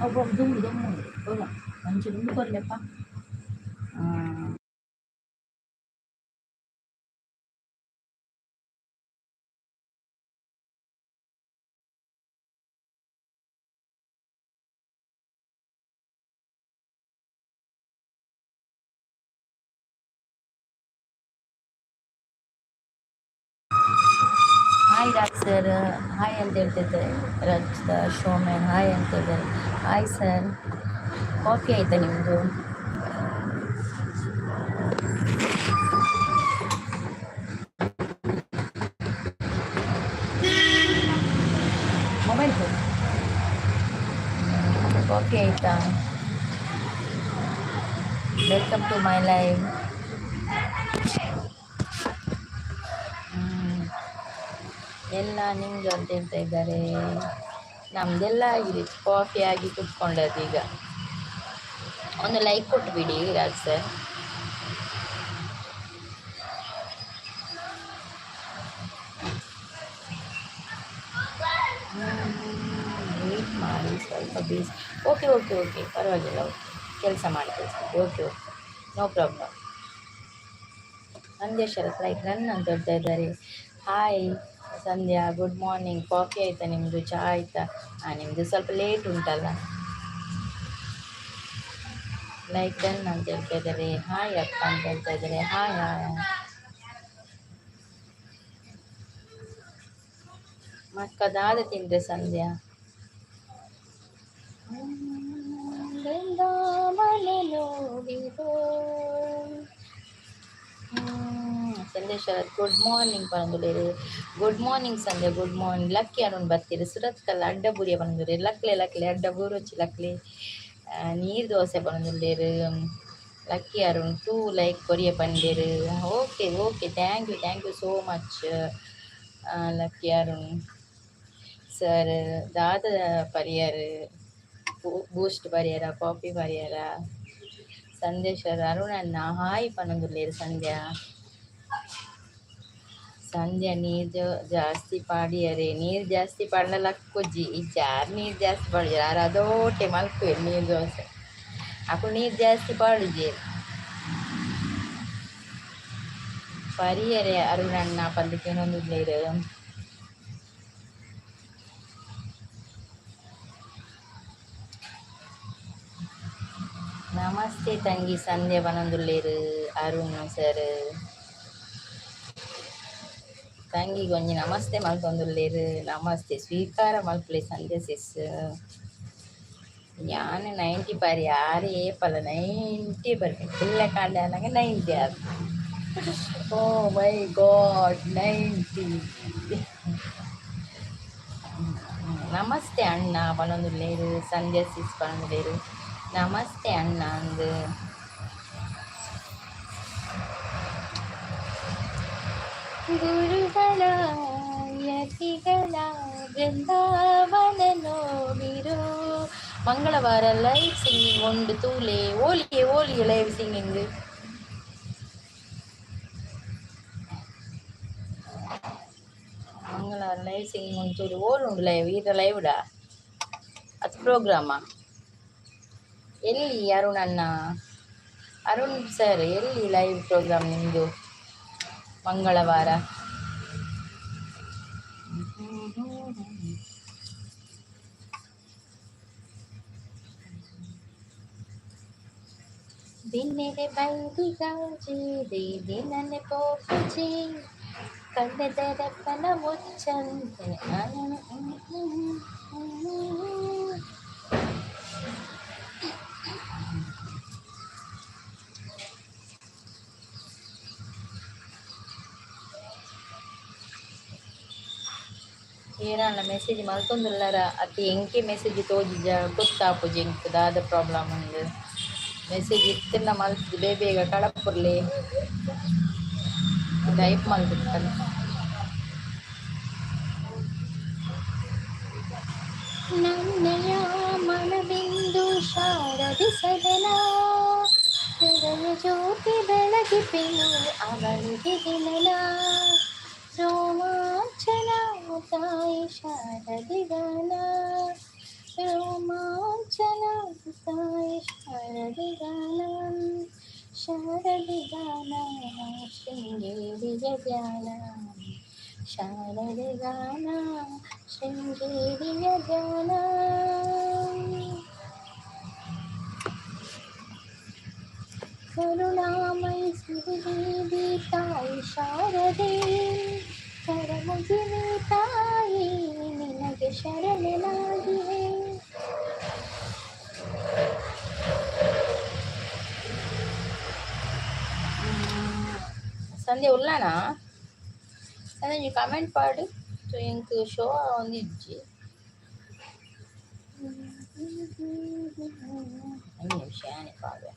ಅವು ದುಂಬು ದುಂಬು ಉಂಡು ಮಂಚಿ ದುಂಬು ಕೊರ್ಲೆಪ್ಪ. ಹಾಯ್ ರಾಜ್ ಸರ್, ಹಾಯ್ ಅಂತ ಹೇಳ್ತಿದ್ದೆ. ರಾಜ್ ಶೋಮ್ಯಾನ್ ಹಾಯ್ ಅಂತ ಹೇಳಿದ್ದಾರೆ. ಹಾಯ್ ಸರ್, ಕಾಫಿ ಆಯ್ತಾ ನಿಮ್ಮದು? ಮೊಬೈಲ್ ಕಾಫಿ ಆಯ್ತಾ? Welcome to my live. ಎಲ್ಲ ನಿಮ್ಮದು ಅಂತ ಹೇಳ್ತಾ ಇದ್ದಾರೆ. ನಮ್ಮದೆಲ್ಲ ಆಗಿದೆ, ಕಾಫಿ ಆಗಿ ಕುತ್ಕೊಂಡದ್ದು ಈಗ. ಒಂದು ಲೈಕ್ ಕೊಟ್ಟುಬಿಡಿ ರಾಜ್ ಸರ್. ವೇಟ್ ಮಾಡಿ, ಸ್ವಲ್ಪ ಬೀಸ್. ಓಕೆ ಓಕೆ ಓಕೆ, ಪರವಾಗಿಲ್ಲ. ಓಕೆ, ಕೆಲಸ ಮಾಡಿ, ಕೆಲಸ. Okay okay, no problem. Sandhya Sharath like ನನ್ನ ಅಂತ ಹೇಳ್ತಾ ಇದ್ದಾರೆ. ಹಾಯ್ ಸಂಧ್ಯಾ, ಗುಡ್ ಮಾರ್ನಿಂಗ್. ಕಾಫಿ ಆಯಿತಾ ನಿಮ್ಮದು? ಚಹಾ ಆಯಿತಾ? ಹಾಂ, ನಿಮ್ಮದು ಸ್ವಲ್ಪ ಲೇಟ್ ಉಂಟಲ್ಲ. ಲೈಕ್ ಡನ್ ಅಂತ ಹೇಳ್ತಾ ಇದ್ದಾರೆ. ಹಾಯ್ ಅಕ್ಕ ಅಂತ ಹೇಳ್ತಾ ಇದ್ದಾರೆ. Hi hi. ಮಕ್ಕದಾದ ತಿಂದ್ರೆ ಸಂಧ್ಯಾ? ಬೃಂದಾವನ. ಸಂಧ್ಯಾ ಶರತ್ ಗುಡ್ ಮಾರ್ನಿಂಗ್ ಪನೊಂದುಲ್ಲೆರ್. Good morning Sandhya, good morning. Lucky Arun ಬತ್ತೆರ್. ಸುರತ್ಕಲ್ ಅಡ್ಡಬೂರಿಯ ಪನೊಂದುಲ್ಲೆರ್. ಲಕ್ಲೆ ಲಕ್ಲೆ ಅಡ್ಡ ಬೂರೊಚ್ಚಿ ಲಕ್ಲೆ. ನೀರು ದೋಸೆ ಪನೊಂದುಲ್ಲೆರ್. ಲಕ್ಕಿ ಅರುಣ್ ಟೂ ಲೈಕ್ ಕೊರಿಯ ಪಂಡೆರ್. Okay okay, thank you, thank you so much lucky Arun sir. ದಾದ ಪರಿಯರ್? ಬೂಸ್ಟ್ ಪರಿಯರ, ಕಾಫಿ ಪರಿಯರ? ಸಂದೇಶ್ ಅರುಣಣ್ಣ ಹಾಯ್ ಪನೊಂದುಲ್ಲೆರ್. ಸಂಧ್ಯಾ, ಸಂಧ್ಯಾ, ನೀರು ಜಾಸ್ತಿ ಪಾಡಿಯರೆ. ನೀರು ಜಾಸ್ತಿ ಪಾಡ್ಂಡ ಲಕ್ಕುಜಿ. ಇಜ್ಜಾರ್ ನೀರು ಜಾಸ್ತಿ ಪಾಡುಜೆರ್. ಆರ್ ಅದೋಟೆ ಮಲ್ಪುವೆರ್ ನೀರು ದೋಸೆ. ಅಕುಲು ನೀರು ಜಾಸ್ತಿ ಪಾಡುಜೆರ್. ಪರಿಯರೆ ಅರುಣಣ್ಣ ಪಂದ್ ಕೇನೊಂದುಲ್ಲೆರ್. ನಮಸ್ತೆ ತಂಗಿ ಸಂಧ್ಯಾ ಪನೊಂದುಲ್ಲೆರ್ ಅರುಣ್ ಸರ್. ತಂಗಿಗೆ ಒಂಜಿ ನಮಸ್ತೆ ಮಲ್ತೊಂದುಲ್ಲೆರ್. ನಮಸ್ತೆ ಸ್ವೀಕಾರ ಮಲ್ಪುಲೆ ಸಂಧ್ಯಾ ಸಿಸ್. ಯಾನ್ 90 ಪರಿ ಯಾರ್ ಏಪಲ 90 ಬರ್ಪೆ. ಪುಲ್ಯ ಕಾಂಡೆ ಆನಗ 90 ಆತು. ಓ ಮೈ ಗಾಡ್, 90. ನಮಸ್ತೆ ಅಣ್ಣ ಪನೊಂದುಲ್ಲೆರ್. ಸಂಧ್ಯಾ ಸಿಸ್ ಪನೊಂದುಲ್ಲೆರ್ ನಮಸ್ತೆ ಅಣ್ಣ ಅಂದ್. ಗುರುಗಳ ಯತಿಗಳ ಬೃಂದಾವನ ನೋಡಿರು. ಮಂಗಳವಾರ ಲೈವ್ ಸಿಂಗಿಂಗ್ ಉಂಡು ತೂಲೆ. ಓಲಿಯೆ ಓಲಿಯೆ ಲೈವ್ ಸಿಂಗಿಂಗ್? ಮಂಗಳವಾರ ಲೈವ್ ಸಿಂಗಿಂಗ್ ಉಂಡು ತೂಲೆ. ಓಲು ಉಂಡು ಲೈವ್? ಈತ ಲೈವ್ ಡಾ ಅದು ಪ್ರೋಗ್ರಾಮಾ? ಎಲ್ಲಿ ಅರುಣ್ ಅಣ್ಣ? ಅರುಣ್ ಸರ್, ಎಲ್ಲಿ ಲೈವ್ ಪ್ರೋಗ್ರಾಮ್ ನಿಮ್ಮದು ಮಂಗಳವಾರ? ದಿನೆರೆ ಬೈದಿಗಾಜಿ ದಿನನೆ ಪೋಪುಜಿ ಕಣ್ಣೆದರೆಪ್ಪನ ಮುಚ್ಚಂತೆ. ಏನಾಂಡ ಮೆಸೇಜ್ ಮಲ್ತೊಂದುಲ್ಲರ ಅತ್ತೆ? ಎಂಕೆ ಮೆಸೇಜ್ ತೋಜಿಜ, ಗೊತ್ತಾಪುಜಿ ಎಂಕ್ ದಾದ ಪ್ರಾಬ್ಲಮ್ ಅಂದ್. ಮೆಸೇಜ್ ಇತ್ತಿನ ಮಲ್ತ್ ಬೇಗ ಬೇಗ ಕಡಪುರ್ಲೆ, ಟೈಪ್ ಮಲ್ತ್ ಕಲ್. ನನ್ನಯ ಮನಬಿಂದು ಶಾರದೆ ಸದನ, ಹೃದಯ ಜ್ಯೋತಿ ಬೆಳಗಿಪೆನು ಅವಳಿಗೆ ದಿನನ. ರೋಮಾಂಚನ ತಾಯಿ ಶಾರದೆ ಗಾನ. ರೋಮಾಂಚನ ತಾಯಿ ಶಾರದೆ ಗಾನ, ಶಾರದೆ ಗಾನ, ಶೃಂಗೇರಿಯ ಧ್ಯಾನ, ಶಾರದೆ ಗಾನ, ಶೃಂಗೇರಿಯ ಧ್ಯಾನ. ಕರುಣಾಮಯಿ ಶ್ರೀದೇವಿ ತಾಯಿ ಶಾರದೆ, ಕರಮುಗಿವೆ ತಾಯಿ ನಿನಗೆ ಶರಣನಾಗಿವೆ. ಸಂಧ್ಯಾ ಉಳ್ಳಾನ? ಸಂಧ್ಯಾ ಒಂಜಿ ಕಮೆಂಟ್ ಪಾಡು ಎಂಕ್ ಶೋ ಆವೊಂದಿಜ್ಜಿ. ಒಂಜಿ ನಿಮಿಷ ಯಾನೆ ಪಾಡ್ವೆ.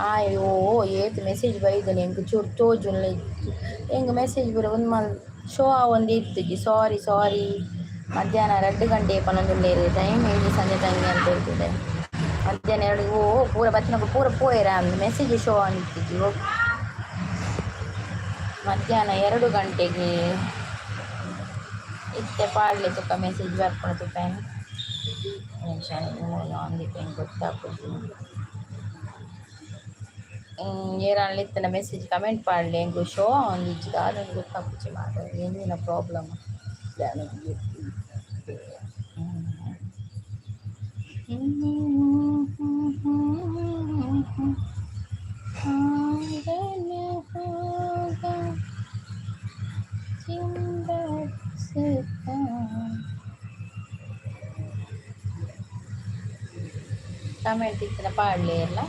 ಅಯ್ಯೋ ಏತ್ ಮೆಸೇಜ್ ಬೈದನೆ ಎಂಕ್ ಚೂರು ತೋಜುಂಡ್ಲ ಇಜ್ಜಿ. ಎಂಕ್ ಮೆಸೇಜ್ ಪೂರ ಒಂದ್ ಮಲ್ ಶೋ ಆವೊಂದು ಇತ್ತುಜಿ. ಸಾರಿ ಸಾರಿ. ಮಧ್ಯಾಹ್ನ 2 ಗಂಟೆ ಪನೊಂದುಲ್ಲೆರ್ ಟೈಮ್ ಏಜ್ ಸಂಜೆ ತಂಗಿ ಅಂತ ಹೇಳ್ತಿದ್ದೆ. ಮಧ್ಯಾಹ್ನ 2 ಓ ಪೂರ ಬತ್ತಿನಕುಲು ಪೂರ ಪೋಯೆರ ಮೆಸೇಜ್ ಶೋ ಆವೊಂದಿತ್ತಿಜಿ. ಮಧ್ಯಾಹ್ನ 2 ಗಂಟೆಗೆ ಇತ್ತೆ ಪಾಡ್ಲೆ ತುಕ ಮೆಸೇಜ್ ಬರ್ಪುಂಡು ತುಕ ನಿಮಿಷ ಅಂದಿತ್ತೆ ಗೊತ್ತಾಪುಜಿ. ಏರಾಂಡಲ ಇತ್ತಿನ ಮೆಸೇಜ್ ಕಮೆಂಟ್ ಪಾಡ್ಲೆ, ಎಂಕ್ ಶೋ ಆವೊಂದಿಜ್ಜಿ ದಾದ ಗೊತ್ತಾಪುಜಿ ಮಾರ್ರೆ, ಎಂಚಿನ ಪ್ರಾಬ್ಲಮ್. ಕಮೆಂಟ್ ಇತ್ತಿನ ಪಾಡ್ಲೆ ಎಲ್ಲ.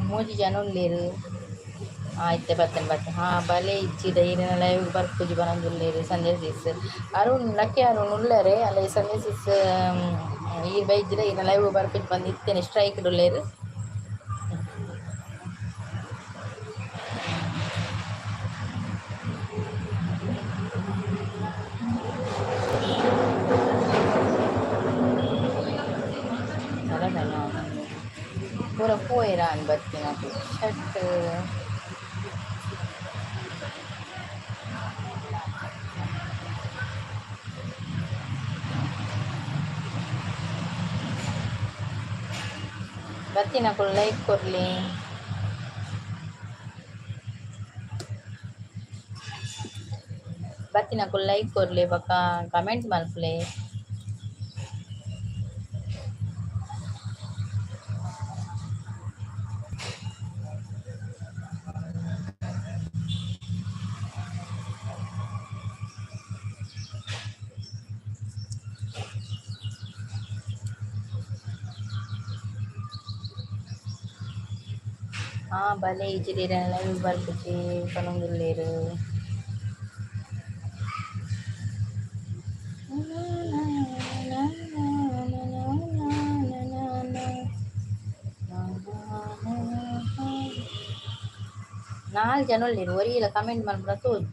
ಮೂಜಿ ಜನ ಉಲ್ಲೆರ್. ಇತ್ತೆ ಬತ್ತೇನೆ ಬತ್ತೇನೆ. ಹಾಂ ಬಲೆ ಇಜ್ಜಿಡ ಈರೆನ ಲೈವ್ ಬರ್ಪುಜಿ ಪನೊಂದುಲ್ಲೆರ್ ಸಂಜೆ ಸಿಸ್. ಅರುಣ್ ಲಕ್ಕಿ ಅರುಣ್ ಉಲ್ಲೆರೆ ಅಲ್ಲ ಸಂಜೆ ಸಿಸ್ ಈರ್ ಬೈಜಿಡ ಈರೆನ ಲೈವ್ ಬರ್ಪುಜಿ ಪಂದ್ ಇತ್ತೇನೆ ಸ್ಟ್ರೈಕ್ ಉಲ್ಲೆರ್. ಪೂರ ಪೋಯೆರ ಅಂದ್ ಬತ್ತಿನಕುಲು ಶರ್ಟ್. ಬತ್ತಿನಕುಲು ಲೈಕ್ ಕೊರ್ಲಿ. ಬತ್ತಿನಕುಲು ಲೈಕ್ ಕೊರ್ಲಿ ಬೊಕ್ಕ ಕಮೆಂಟ್ ಮಲ್ಪುಲೆ. ಹಾಂ ಬಲೆ ಇಜ್ಜಿರಿ ಲೈವ್ ಬರ್ಪುಜಿ ಪನೊಂದುಲ್ಲೆರ್. ನಾಲ್ಕು ಜನ ಉಲ್ಲೆರ್ ಒರಿಯಲ ಕಮೆಂಟ್ ಮಲ್ಪುನ ತೋಜಿ.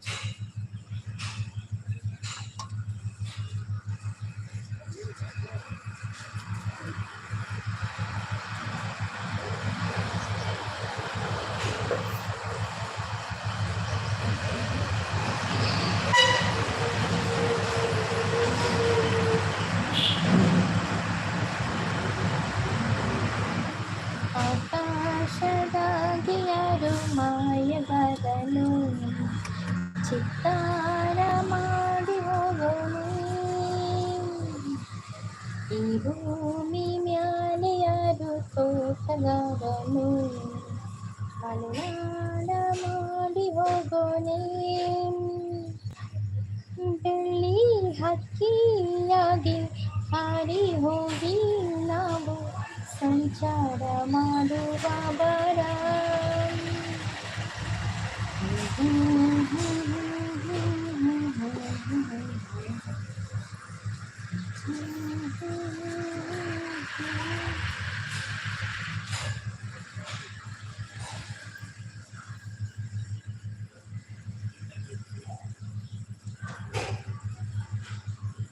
ಆಕಾಶದಾಗಿ ಯಾರು ಮಾಯಗಾರನು ಚಿತ್ತಾರ ಮಾಡಿ ಹೋಗೋನು, ಈ ಭೂಮಿ ಮ್ಯಾಲೆ ಯಾರು ತೋಟಗಾರನು ಮಲೆನಾಡ ಮಾಡಿ ಹೋಗೋನೆ. ಬೆಳ್ಳಿ ಹಕ್ಕಿಯಾಗಿ ಹಾರಿ ಹೋಗಿ ನಾವು ಸಂಚಾರ ಮಾಡುವ ಬರ.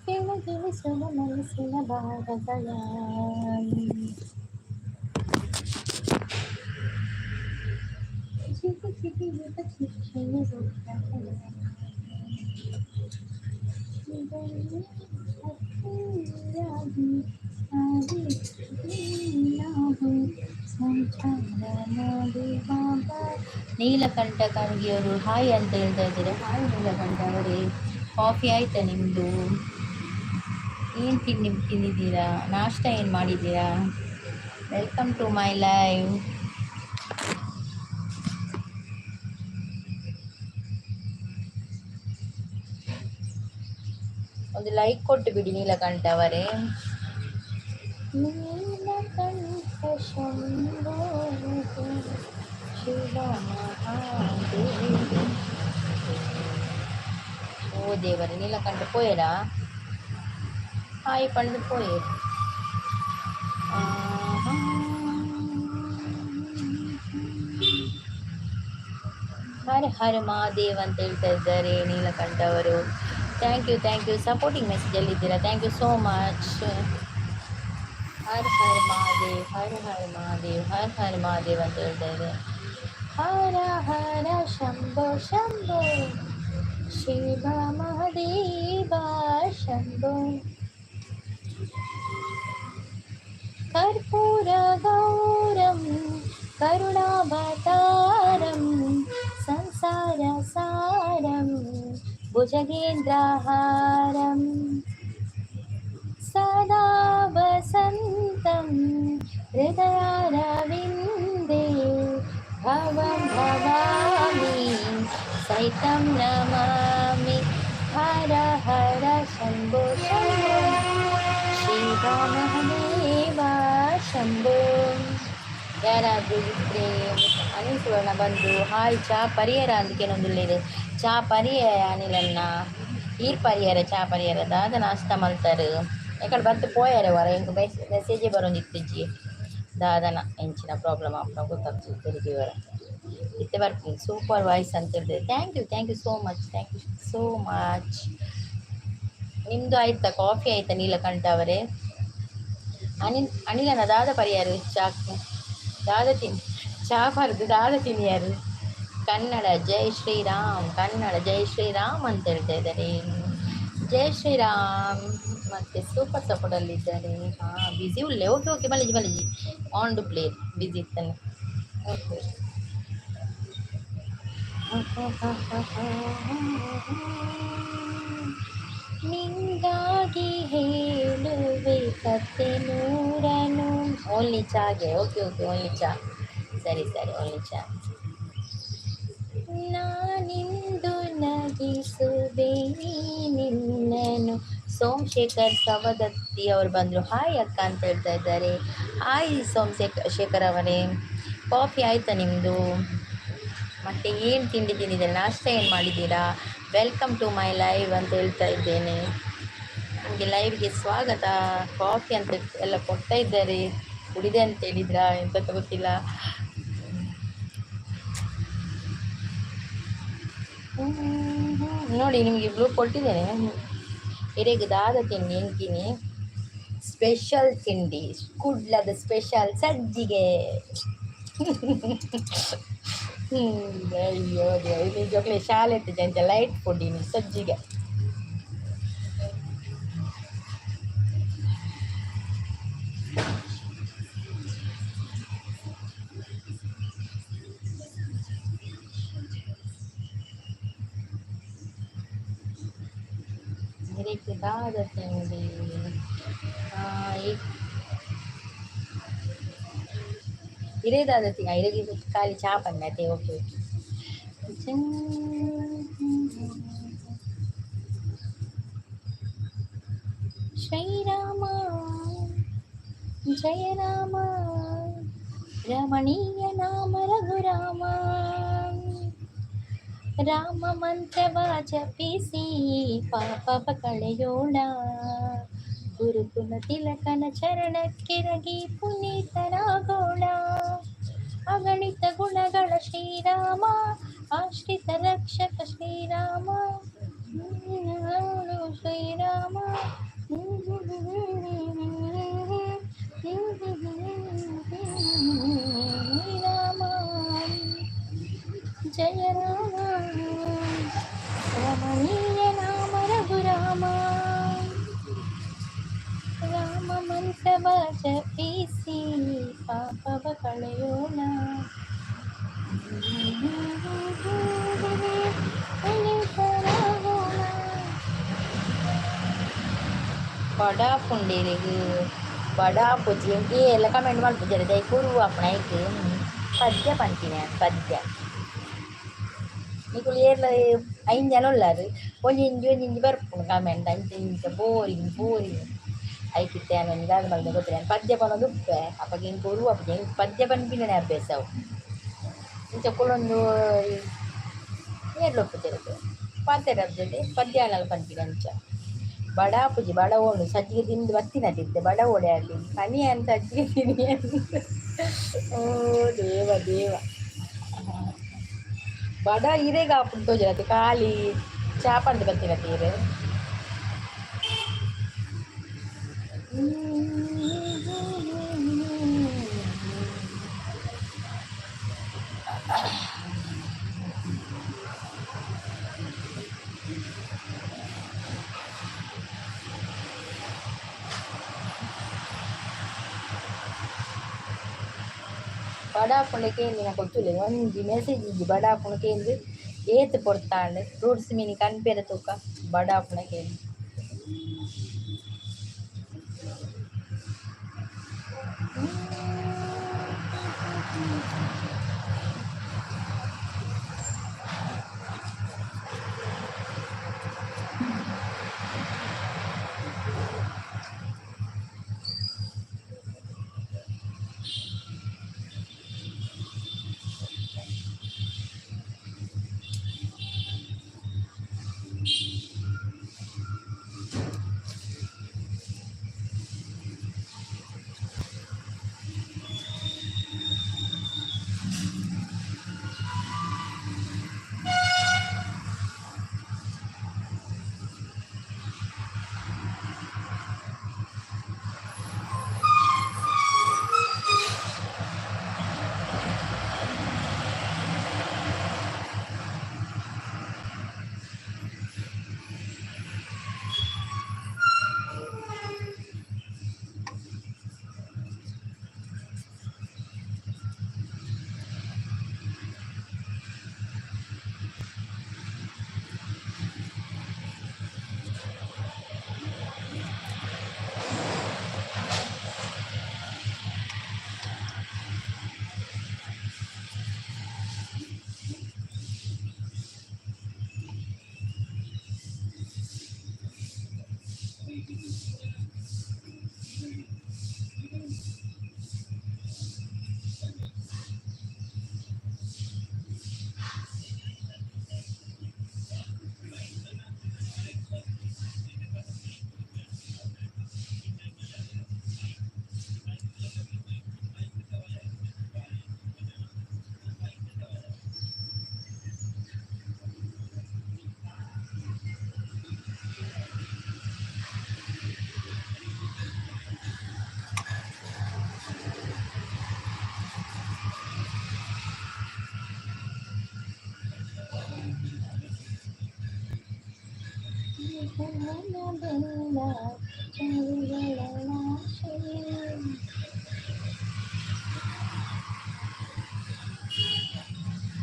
ಕೆಳಗಿಳಿಸುವ ಮನಸ್ಸಿನ ಭಾರಗಳ ಚಿಟಿ ಚಿಟಿಯುತ ಶಿಕ್ಷೆಯ ವೃಕ್ಷಗಳ ಹಕ್ಕಿಯಾಗಿ ಹಾರಿ ನಾವು ಸಂಚಾರ ಮಾಡುವ ನೀಲಕಂಠ ಖರ್ಗೆಯವರು ಹಾಯ್ ಅಂತ ಹೇಳ್ತಾ ಇದ್ದಾರೆ. ಹಾಯ್ ನೀಲಕಂಠ ಅವರೇ, ಕಾಫಿ ಆಯ್ತಾ ನಿಮ್ಮದು? ಏನು ತಿಂಡಿ ತಿಂದಿದ್ದೀರಾ? ನಾಷ್ಟ ಏನು ಮಾಡಿದ್ದೀರಾ? Welcome to my live. ಒಂದು ಲೈಕ್ ಕೊಟ್ಟು ಬಿಡಿ ನೀಲಕಂಠ ಅವರೇ. ನೀಲಕಂಠ ಶಂಭೋ ಶಿವ ಮಹಾದೇವ. ಓ ದೇವರೇ, ನೀಲಕಂಠ ಪೋಯರಾ? ಹಾಯ್ ಪಂಡು ಪೋಯರ್. ಹರ ಹರ ಮಹಾದೇವ್ ಅಂತ ಹೇಳ್ತಾ ಇದ್ದಾರೆ ನೀಲಕಂಠ ಅವರು. Thank you, thank you. Supporting ಮೆಸೇಜಲ್ಲಿದ್ದೀರಾ, thank you so much. Har Har Mahadev, Har Har Mahadev, Har Har Mahadev ಅಂತ ಹೇಳ್ತಾ ಇದೆ. ಹರ ಹರ ಶಂಭೋ ಶಂಭೋ ಶಿವ ಮಹಾದೇವ ಶಂಭೋ. ಕರ್ಪೂರ ಗೌರಂ ಕರುಣಾವತಾರಂ ಸಂಸಾರ ಸಾರಂ ಭುಜಗೇಂದ್ರಹಾರಂ ಸದಾ ವಸಂತಂ ಹೃದಯಾರವಿಂದೇ ಭವಂ ಭವಾಮಿ ಸಹಿತಂ ನಮಾಮಿ. ಹರ ಹರ ಶಂಭೋ ಶಂಭೋ ಶಿವ ಮಹಾದೇವ ಶಂಭೋ. ಯಾರಾದರೂ ಇದ್ದರೆ ಅನಿಲ್ ಸುವರ್ಣ ಬಂದು ಹಾಯ್ ಚಾ ಪರಿಯರ ಅಂದಕೇನೊಂದುಲ್ಲೆರ್ ಚಾ ಪರಿಯ ಅನಿಲನ್ನ ಈರ್ ಪರಿಯರ ಚಾ ಪರಿಯರ ದಾದ ನಾಷ್ಟ ಮಲ್ತಾರ್ ಎಕಡೆ ಬತ್ತು ಪೋಯರೆ ವರ ಎಂಕ್ ಮೆಸೇಜೇ ಬರೊಂದಿತ್ತಿಜ್ಜಿ ದಾದನ ಎಂಚಿನ ಪ್ರಾಬ್ಲಮ್ ಆಪುನ ಗೊತ್ತಾಗ್ತದೆ ತೆರಿಗೆ ವರ ಇತ್ತೆ ಬರ್ಪುಂಡು. ಸೂಪರ್ ವಾಯ್ಸ್ ಅಂತ ಹೇಳ್ತಾರೆ. Thank you, thank you so much, thank you so much. ನಿಮ್ಮದು ಆಯ್ತಾ ಕಾಫಿ ಆಯ್ತಾ ನೀಲಕಂಠ ಅವರೇ? ಅನಿಲ್ ಅನಿಲನ ದಾದ ಪರಿಯಾರು ಚಾಕ್ ದಾದ ತಿನ್ ಚಾ ಪರ್ದು ದಾದ ತಿನಿಯಾರು. ಕನ್ನಡ ಜೈ ಶ್ರೀರಾಮ್, ಕನ್ನಡ ಜೈ ಶ್ರೀರಾಮ್ ಅಂತ ಹೇಳ್ತಾ ಇದ್ದಾರೆ. ಜೈ ಶ್ರೀರಾಮ್. ಮತ್ತು ಸೂಪರ್ ಸಪೋರ್ಟಲ್ಲಿದ್ದಾರೆ. ಹಾಂ, busy ಉಲ್ಲೆ. Okay okay, Malaji Malaji ಆನ್ ಟು ಪ್ಲೇ ಬ್ಯುಸಿ ಇತ್ತಾನೆ. ಓಕೆ. ನಿಂಗಾಗಿ ಹೇಳುವೆ ಕತೆ ನೂರನು. ಓನ್ಲಿ ಚಾಗೆ. ಓಕೆ ಓಕೆ, ಓನ್ಲಿ ಚಾ. ಸರಿ ಸರಿ, ಓನ್ಲಿ ಚಾ. ನಾನಿಂದು ನಗಿಸುವೆ ನಿನ್ನನು. ಸೋಮಶೇಖರ್ ಸವದತ್ತಿ ಅವರು ಬಂದರು. ಹಾಯ್ ಅಕ್ಕ ಅಂತ ಹೇಳ್ತಾ ಇದ್ದಾರೆ. ಹಾಯ್ ಸೋಮಶೇಖರ್ ಶೇಖರ್ ಅವರೇ, ಕಾಫಿ ಆಯಿತಾ ನಿಮ್ಮದು? ಮತ್ತು ಏನು ತಿಂಡಿ ತಿಂದಿದ್ದೀರಾ? ನಾಷ್ಟ ಏನು ಮಾಡಿದ್ದೀರಾ? Welcome to my live ಅಂತ ಹೇಳ್ತಾ ಇದ್ದೇನೆ. ನಿಮಗೆ ಲೈವ್ಗೆ ಸ್ವಾಗತ. ಕಾಫಿ ಅಂತ ಎಲ್ಲ ಕೊಡ್ತಾ ಇದ್ದಾರೆ. ಕುಡಿದೆ ಅಂತ ಹೇಳಿದ್ರಾ ಎಂತ ಗೊತ್ತಿಲ್ಲ. ನೋಡಿ, ನಿಮಗೆ ಬ್ಲೂ ಕೊಟ್ಟಿದ್ದೇನೆ. ಹಿರೇಗೆ ದಾದ ತಿಂಡಿ ಎಂಕಿನಿ ಸ್ಪೆಷಲ್ ತಿಂಡಿ, ಕುಡ್ಲದ ಸ್ಪೆಷಲ್ ಸಜ್ಜಿಗೆ. ಅಯ್ಯೋ ಇದು ಜೋಕ್ಲೆ ಶಾಲೆ ಜಂಚ ಲೈಟ್ ಫುಡ್ ಇನ್ನು ಸಜ್ಜಿಗೆ. ಹಿರೇಗೆ ದಾದ ತಿಂಡಿ ಹಿರೇದಾದ ತಿಂಡಿ. ಹಿರೇಗೆ ಖಾಲಿ ಚಾ ಪಣ್ಣತೆ. Okay okay. Shriram Jaya Rama ರಮಣೀಯ ನಾಮ ರಘುರಾಮ. ರಾಮ ಮಂತ್ರವ ಜಪಿಸಿ ಪಾಪವ ಕಳೆಯೋಣ. ಗುರುಕುಲ ತಿಲಕನ ಚರಣಕ್ಕಿರಗಿ ಪುನೀತರಾಗೋಣ. ಅಗಣಿತ ಗುಣಗಳ ಶ್ರೀರಾಮ, ಆಶ್ರಿತ ರಕ್ಷಕ ಶ್ರೀರಾಮ, ಶ್ರೀರಾಮ ರಾಮ ಜಯ ರಾಮ ರಮಣೀಯ ನಾಮ ರಘುರಾಮ. ರಾಮ ಮಂತ್ರವ ಜಪಿಸಿ ಪಾಪವ ಕಳೆಯೋಣ. ಪುನೀತರಾಗೋಣ. ಬಡಾ ಪುಂಡೇರಿಗೆ ಬಡಾ ಪೂಜೆ ಎಲ್ಲ ಕಮೆಂಟ್ ಮಲ್ಪುಜೆರ್ ದಯ ಕುರು ಆಪುಣ. ಐಕ್ ಪದ್ಯ ಪನ್ಪಿನ ಪದ್ಯ. ನಿಕುಲು ಏರ್ಲ ಐನ್ ಜನ ಉಲ್ಲರ್, ಒಂಜಿ ಒಂಜಿ ಬರ್ಪುಂಡು ಕಮೆಂಟ್. ಅಂಚ ಇಂಚ ಬೋರಿಂಗ್ ಬೋರಿಂಗ್. ಐಕಿತ್ತೆ ಯಾನ್ ಒಂಜಿ ದಾದ ಮಲ್ದೆ ಗೊತ್ತಿಲ್ಲ. ಯಾನ್ ಪದ್ಯ ಪನೊಂದು ಉಪ್ಪೆ. ಅಪಗ ಎಂಕ್ ಒರು ಆಪುಜಿ. ಎಂಕ್ ಪದ್ಯ ಪನ್ಪಿನನೆ ಅಭ್ಯಾಸ ಅವು. ಇಂಚ ಕುಲೊಂದು ಏರ್ಲ ಉಪ್ಪುಜೆರ್ ಪಾತೆರ ಆಪುಜತೆ. ಪದ್ಯ ಆಂಡಲ ಪನ್ಪಿನ ಅಂಚ. ಬಡ ಆಪುಜಿ, ಬಡ ಓಡು ಸಜ್ಜಿಗೆ ತಿಂದು ಬತ್ತಿನತೆ ಇತ್ತೆ. ಬಡ ಓಡೆ ಆಂಡ್ ಪನಿ ಯಾನ್ ಸಜ್ಜಿಗೆ ತಿನ್ನಿ. ಓ ದೇವ ದೇವ, ಬಡ ಇರೆಗ್ ಆಪುಂಡು ತೋಜುನತೆ. ಖಾಲಿ ಚಾ ಪಂದ್ ಬತ್ತಿನತೆ ಇರೆ. ಬಡ ಆಪುಂಡು ಕೇಂದಿನ ತೂಲೆ. ಒಂಜಿ ಮೆಸೇಜ್ ಇಜ್ಜಿ. ಬಡ ಆಪುಂಡು ಕೇಂದ್ ಏತ್ ಪೊರ್ತಾಂಡ್. ಫ್ರೂಟ್ಸ್ ಮಿನಿ ಕನ್ಪೆರೆ ತೂಕ. ಬಡ ಆಪುಂಡ ಕೇಂದ್.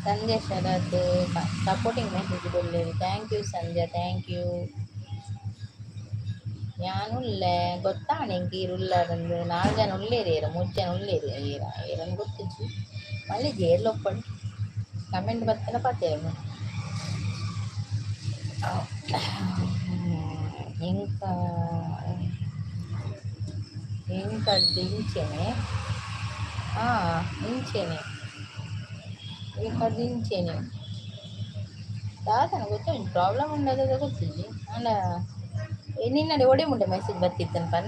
Sandhya Sharath supporting message ಕೊಡ್ಲೇರಿ. Thank you Sandhya, thank you. ಯಾನುಲ್ಲೆ ಗೊತ್ತಾಣೆ ಎಂಕ್ ಈರ್ ಉಲ್ಲರಂದು ನಾಲ್ ಜನ ಉಲ್ಲೇರಿ ಏರ ಮೂಜಿ ಜನ ಉಲ್ಲೇರಿ ಏರ ಏರನ್ ಗೊತ್ತಿಜ್ಜಿ ಮಲ್ಲಿ ಜೇರ್ಲೊಪ್ಪಡು ಕಮೆಂಟ್ ಬತ್ತನ ಪಾತೆರ. ಎಂಕ ಎಂಕಡ್ದು ಇಂಚೆನೆ ಇಂಚೆನೆ ಎಂಕಡ್ದು ಇಂಚೆನೆ ದಾದನ ಗೊತ್ತುಂಟು ಪ್ರಾಬ್ಲಮ್ ಉಂಡದ ಗೊತ್ತಿಜ್ಜಿ. ಆಂಡ ನಿನ್ನಡೆ ಒಡೆ ಮುಂಡೆ ಮೆಸೇಜ್ ಬತ್ತಿತ್ತನ್ ಪನ್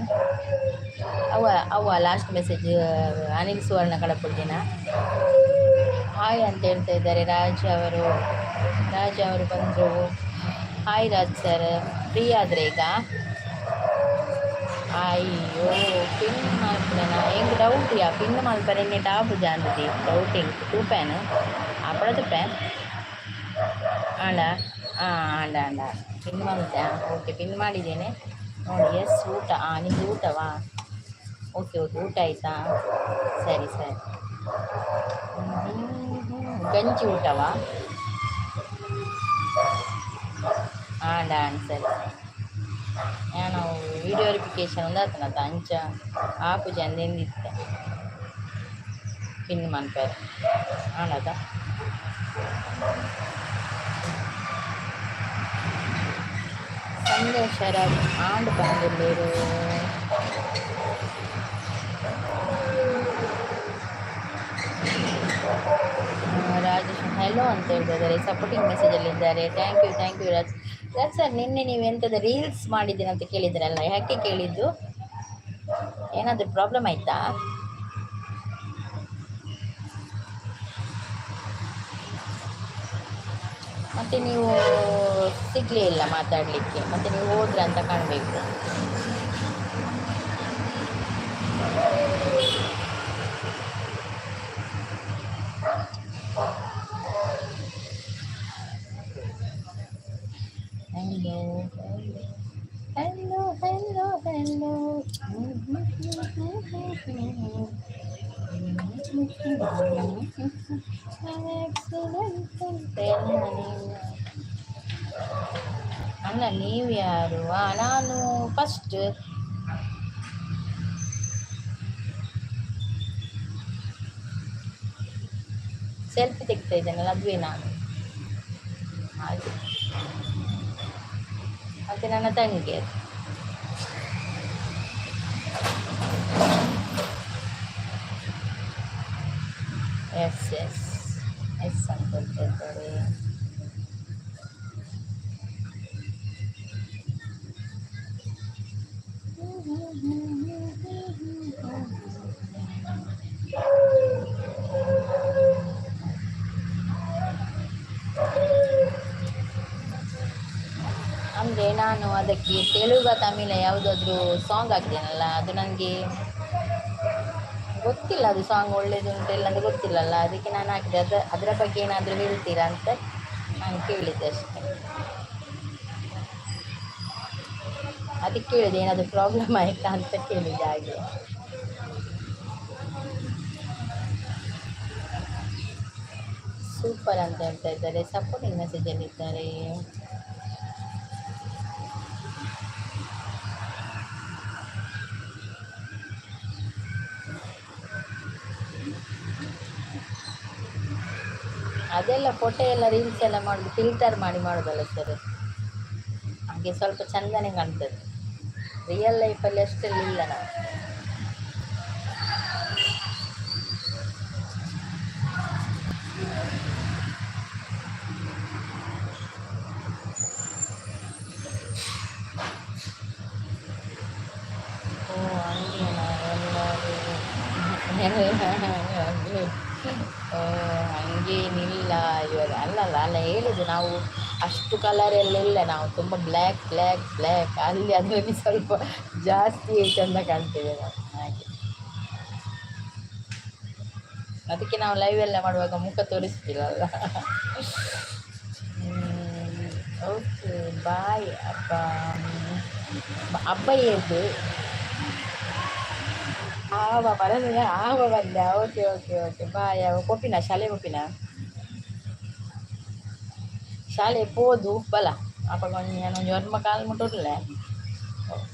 ಅವ ಅವ ಲಾಸ್ಟ್ ಮೆಸೇಜ್ ಅನಿಲ್ ಸುವರ್ಣ ಕಡಪುಡ್ದಿನ ಹಾಯ್ ಅಂತ ಹೇಳ್ತಾ ಇದ್ದಾರೆ. ರಾಜ್ ಅವರು, ರಾಜ್ ಅವರು ಬಂದರು. ಹಾಯ್ ರಾಜ್ ಸರ್, ಫ್ರೀ ಆದರೆ ಈಗ? ಅಯ್ಯೋ ಪಿನ್ ಮಲ್ಪುನ ಎಂಕ್ ಡೌಟ್ ಯಾ ಪಿನ್ ಮಲ್ಪರೆ ಎಣ್ಣೆ ಟಾಪ್ ಜಾಂದದಿ ಡೌಟ್ ಎಂಕ್ ತೂಪೇನು ಅಪ್ಪಡ ತೂಪೆ ಆಂಡ ಹಾಂ ಆಂಡ ಆಂಡ ಪಿನ್ ಮಲ್ತೆ. ಓಕೆ ಪಿನ್ ಮಾಡಿದ್ದೇನೆ ನೋಡಿ. ಎಸ್ ಊಟ ನಿಮ್ಮದು ಊಟವಾ? ಓಕೆ ಓಕೆ, ಊಟ ಆಯಿತಾ? ಸರಿ ಸರಿ. ಗಂಜಿ ಊಟವಾ? ಆಂಡ ಆಂಡ್ ಸರಿ ಸರಿ. ನಾನು ವಿಡಿಯೋ ವೆರಿಫಿಕೇಶನ್ ಒಂದಾತನತ ಅಂಚ ಆಪುಜಿ ಅಂದೆಂದಿತ್ತೆ ಪಿನ್ ಮನ್ಪೆರೆ ಆಂಡತ. ಸಂಧ್ಯಾ ಶರತ್ ಆಂಡ್ ಪನೊಂದುಲ್ಲೆರ್. ರಾಜೇಶ್ ಹೆಲೋ ಅಂತ ಹೇಳ್ತಾ ಇದ್ದಾರೆ, ಸಪೋರ್ಟಿಂಗ್ ಮೆಸೇಜಲ್ಲಿದ್ದಾರೆ. Thank you, thank you Raj. Raj sir, ನಿನ್ನೆ ನೀವು ಎಂಥದ್ದು ರೀಲ್ಸ್ ಮಾಡಿದ್ದೀರ ಅಂತ ಕೇಳಿದ್ರಲ್ಲ, ಯಾಕೆ ಕೇಳಿದ್ದು? ಏನಾದರೂ ಪ್ರಾಬ್ಲಮ್ ಆಯಿತಾ? ಮತ್ತು ನೀವು ಸಿಗಲೇ ಇಲ್ಲ ಮಾತಾಡಲಿಕ್ಕೆ, ಮತ್ತು ನೀವು ಹೋದ್ರ ಅಂತ ಕಾಣಬೇಕು. Hello hello hello hello. ಅಲ್ಲ ನೀವು ಯಾರು? ನಾನು ಫಸ್ಟ್ ಸೆಲ್ಫಿ ತೆಗಿತಾ ಇದ್ದೇನಲ್ಲ, ಅದುವೇ ನಾನು. ಹಾಗೆ ಮತ್ತು ನನ್ನ ತಂಗಿ ಅದು. ಎಸ್ ಎಸ್ ಎಸ್ ಅಂತ ಹೇಳ್ತಾ ಇದ್ದಾರೆ. ಅಂದರೆ ನಾನು ಅದಕ್ಕೆ ತೆಲುಗು ತಮಿಳ ಯಾವುದಾದ್ರೂ ಸಾಂಗ್ ಹಾಕಿದ್ದೇನಲ್ಲ, ಅದು ನನಗೆ ಗೊತ್ತಿಲ್ಲ. ಅದು ಸಾಂಗ್ ಒಳ್ಳೇದುಂಟು ಇಲ್ಲ ಅಂತ ಗೊತ್ತಿಲ್ಲಲ್ಲ, ಅದಕ್ಕೆ ನಾನು ಹಾಕಿದೆ. ಅದು ಅದರ ಬಗ್ಗೆ ಏನಾದರೂ ಹೇಳ್ತೀರಾ ಅಂತ ನಾನು ಕೇಳಿದ್ದೆ ಅಷ್ಟೇ. ಅದಕ್ಕೆ ಕೇಳಿದೆ, ಏನಾದರೂ ಪ್ರಾಬ್ಲಮ್ ಆಯಿತಾ ಅಂತ ಕೇಳಿದೆ ಹಾಗೆ. ಸೂಪರ್ ಅಂತ ಹೇಳ್ತಾ ಇದ್ದಾರೆ, ಸಪೋರ್ಟಿಂಗ್ ಮೆಸೇಜಲ್ಲಿದ್ದಾರೆ. ಅದೆಲ್ಲ ಫೋಟೋ ಎಲ್ಲ ರೀಲ್ಸ್ ಎಲ್ಲ ಮಾಡೋದು ಫಿಲ್ಟರ್ ಮಾಡಿ ಮಾಡೋದಲ್ಲ ಸರ್, ಹಾಗೆ ಸ್ವಲ್ಪ ಚಂದನೆ ಕಾಣ್ತದೆ. ರಿಯಲ್ ಲೈಫಲ್ಲಿ ಅಷ್ಟೆಲ್ಲ ಇಲ್ಲ ನಾವು. ಓ ಹಂಗೇನಾ? ಎಲ್ಲರೂ ಎಲ್ಲ. ಓ ಹಂಗೇನಿಲ್ಲ ಇವಾಗ. ಅಲ್ಲಲ್ಲ, ಅಲ್ಲ ಹೇಳಿದ್ದು, ನಾವು ಅಷ್ಟು ಕಲರ್ ಎಲ್ಲ ಇಲ್ಲ. ನಾವು ತುಂಬ ಬ್ಲ್ಯಾಕ್ ಬ್ಲ್ಯಾಕ್ ಬ್ಲ್ಯಾಕ್. ಅಲ್ಲಿ ಅದರಲ್ಲಿ ಸ್ವಲ್ಪ ಜಾಸ್ತಿ ಚಂದ ಕಾಣ್ತೇವೆ ನಾವು, ಹಾಗೆ. ಅದಕ್ಕೆ ನಾವು ಲೈವ್ ಎಲ್ಲ ಮಾಡುವಾಗ ಮುಖ ತೋರಿಸ್ತಿಲ್ಲ. Okay, boy. ಅಪ್ಪ ಹಬ್ಬ ಏದ್ದು ಆವ ಬರಲ್ಲ, ಆವ ಬಂದೆ. Okay okay okay, bye. ಅವ ಕೊಪ್ಪಿನ ಶಾಲೆ, ಕೊಪ್ಪಿನ ಶಾಲೆ ಪೋದು ಬಲ. ಅಪ್ಪ ಒಂಜಿ ಒಂಜಿ ಒರ್ಂಬ ಕಾಲು ಮುಟ್ಟುರ್ಲೆ,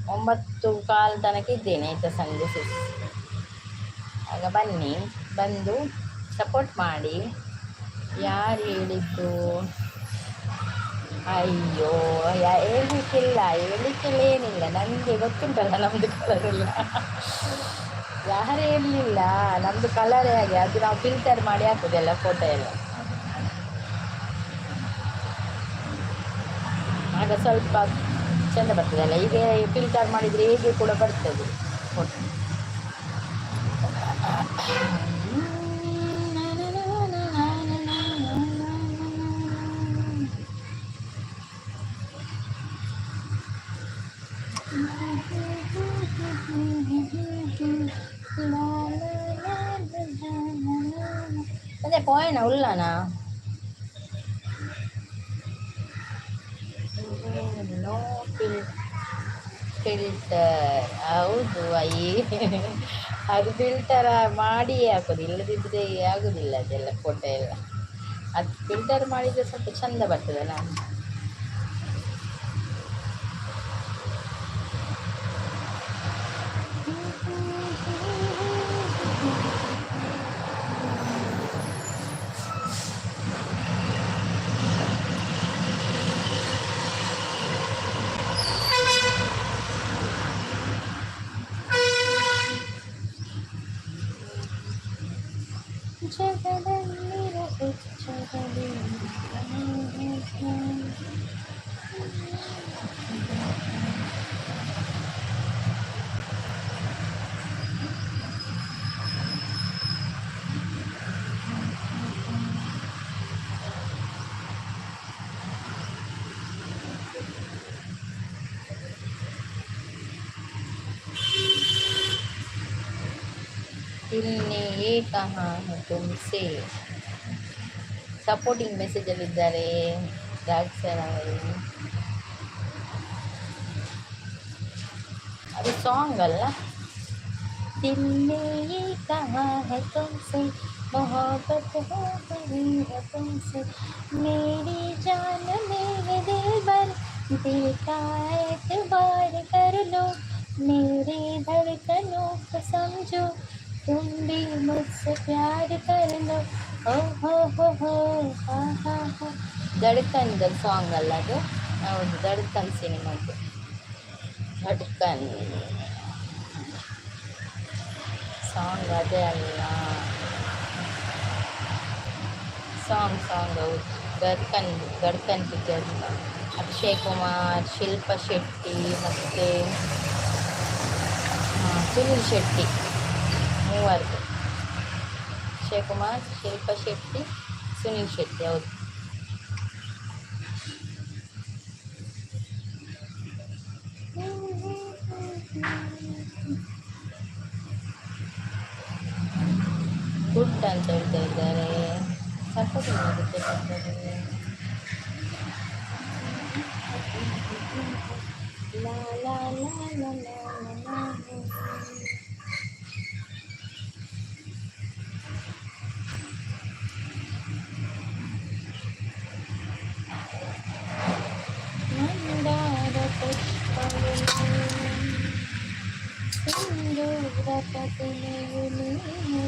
9:15 ತನಕ ಇದ್ದೇನೆ, ಆಯಿತಾ? ಸಂಜೆ ಸಿಸ್ ಆಗ ಬನ್ನಿ, ಬಂದು ಸಪೋರ್ಟ್ ಮಾಡಿ. ಯಾರು ಹೇಳಿದ್ದು? ಅಯ್ಯೋ, ಹೇಳಲಿಕ್ಕಿಲ್ಲ, ಹೇಳಲಿಕ್ಕೆಲ್ಲ ಏನಿಲ್ಲ. ನನಗೆ ಗೊತ್ತುಂಟಲ್ಲ ನಮ್ಮದು ಕಲರೆಲ್ಲ. ಯಾರು ಹೇಳಲಿಲ್ಲ, ನಮ್ಮದು ಕಲರೇ ಹಾಗೆ. ಅದು ನಾವು ಫಿಲ್ಟರ್ ಮಾಡಿ ಹಾಕುದೆಲ್ಲ ಫೋಟೋ ಎಲ್ಲ. ಆಗ ಸ್ವಲ್ಪ ಚೆಂದ ಬರ್ತದಲ್ಲ. ಈಗ ಫಿಲ್ಟರ್ ಮಾಡಿದರೆ ಹೇಗೆ ಕೂಡ ಬರ್ತದೆ ಫೋಟೋ. ಅದೇ ಪೋಯಣ ಉಳ್ಳಾನ. No filter. ಹೌದು, ಅಯ್ಯ, ಅದು ಫಿಲ್ಟರ್ ಮಾಡಿಯೇ ಹಾಕೋದು, ಇಲ್ಲದಿದ್ದರೆ ಆಗುದಿಲ್ಲ ಅದೆಲ್ಲ ಫೋಟೋ ಎಲ್ಲ. ಅದು ಫಿಲ್ಟರ್ ಮಾಡಿದರೆ ಸ್ವಲ್ಪ ಚಂದ ಬರ್ತದಲ್ಲ. ಜಗದಲ್ಲಿರೋ ಹುಚ್ಚರಲ್ಲಿ. दिल ने ये कहा है तुमसे. ಸಪೋರ್ಟಿಂಗ್ ಮೆಸೇಜಲ್ಲಿದ್ದಾರೆ ರಾಜ್ ಸರ್ ಅವರು. ಅದು ಸಾಂಗ್ ಅಲ್ಲ. दिल ने ये कहा है तुमसे, मोहब्बत हो गई है तुमसे, मेरी जान मेरे दिलबर, दिल का एतबार कर लो, मेरी धड़कनों को समझो, तुम भी मुझसे प्यार कर लो, ओ हो हो हो हा हा हा. ಧಡ್ಕನ್ ಸಾಂಗ್ ಅಲ್ಲ ಅದು? ಹೌದು, ಧಡ್ಕನ್ ಸಿನಿಮಾದ್ದು. ಧಡ್ಕನ್ ಸಾಂಗ್ ಅದೇ ಅಲ್ಲ? ಸಾಂಗ್ ಸಾಂಗ್ ಹೌದು, ಧಡ್ಕನ್, ಧಡ್ಕನ್ ಪಿಕ್ಚರ್. ಅಕ್ಷಯ್ ಕುಮಾರ್, ಶಿಲ್ಪಾ ಶೆಟ್ಟಿ ಮತ್ತು ಸುನಿಲ್ ಶೆಟ್ಟಿ ಮೂವರದು. ಅಕ್ಷಯ್ ಕುಮಾರ್, ಶಿಲ್ಪಾ ಶೆಟ್ಟಿ, ಸುನಿಲ್ ಶೆಟ್ಟಿ, ಹೌದು. ಗುಡ್ ಅಂತ ಹೇಳ್ತಾ ಇದ್ದಾರೆ. ಸಪೋರ್ಟ್ ಮಾಡೋದಕ್ಕೆ. ಲಾ ಲಾ ಲಾ ಲಾ ಲಾ ಲಾ. ಮಂದಾರ ಪುಷ್ಪವು ಸಿಂಧೂರ ಪ್ರತಿಮೆಯು ನೀನು.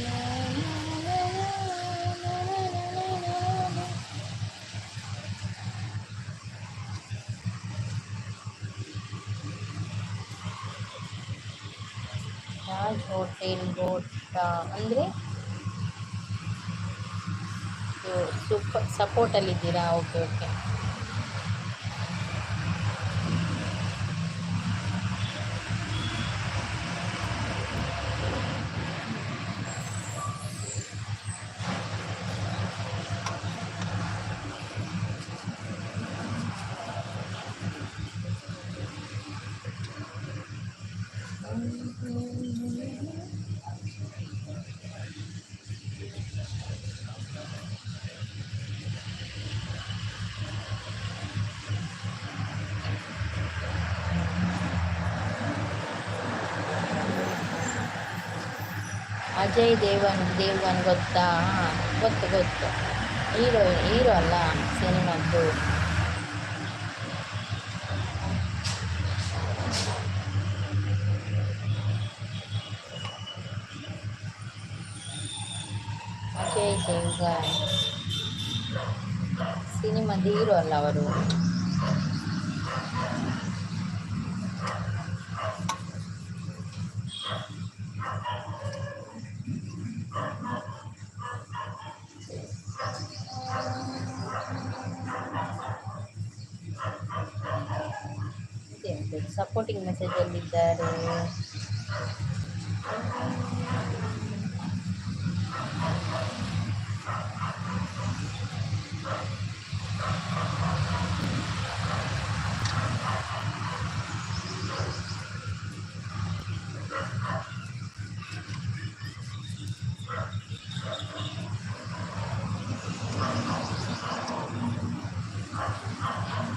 ಲಾ ಲಾ ಲಾ ಲಾ ಲಾ ಲಾ ಲಾ. ರಾಜ್ ಹೋಟೆಲ್ ಗೋಟ ಅಂದರೆ super. ಸಪೋರ್ಟಲ್ಲಿದ್ದೀರಾ? Okay okay. Ajay Devgan, Devgan ಗೊತ್ತಾ? ಗೊತ್ತು ಗೊತ್ತು. ಹೀರೋ, ಹೀರೋ ಅಲ್ಲ ಸಿನಿಮಾದ್ದು? ಅಜಯ್ ದೇವಗನ್ ಸಿನಿಮಾದ ಹೀರೋ ಅಲ್ಲ ಅವರು? ಸಪೋರ್ಟಿಂಗ್ ಮೆಸೇಜಲ್ಲಿದ್ದಾರೆ.